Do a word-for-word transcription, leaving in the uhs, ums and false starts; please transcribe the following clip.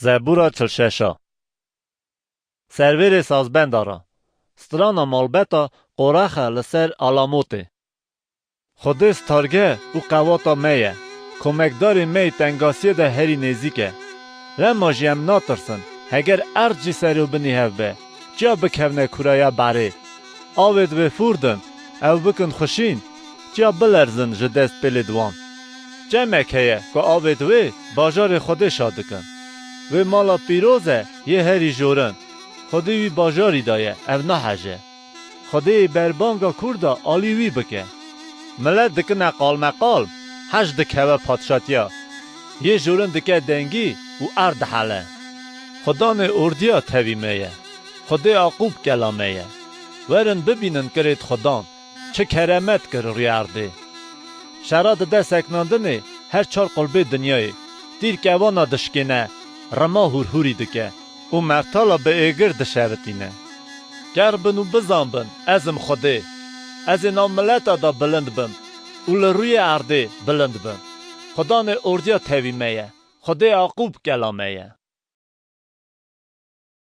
Zebûra çil şeşa. Servêrê sazbenda ra. Strana malbeta Qorexe li ser Alamotê. Xwedê starge û qewata me ye. Komekdarê me yê tengasiyê de herî nêzîk e. Lema jî em natirsin, heger erd jî serobinî hev be, çiya bikevne kuraya berê? Avêt wê fûr din, ew bikin xuşîn, çiya bilerzin ji dest pêlê di wan. Çemek heye ku avêt wê bajarê Xwedê şa dikin. Wê mala pîroz e yê herî jorin. Xwedê wî bajarî daye, ev naheje. Xwedê yê berbanga kûr da alî wî bike. Milet dikine qalmeqal, hej dikeve padşatiya. Yê jorin dike dengî û erd dihele. Xudanê ordiya tevî me ye. Xwedê Aqûb kela me ye. Werin bibînin kirêt Xudan, çi keremet kir rûyê erdê. Şera dide seknandinê her çar qulbê dinyayê. Tîr kevana dişkêne, rima hûrhûrî dike û mertala bi êgir dişevitîne. Ker bin û bizan bin, ez im Xwedê. Ez ê nav mileta de bilind bim û li rûyê erdê bilind bim. Xudanê ordiya tevî me ye. Xwedê Aqûb kela me ye.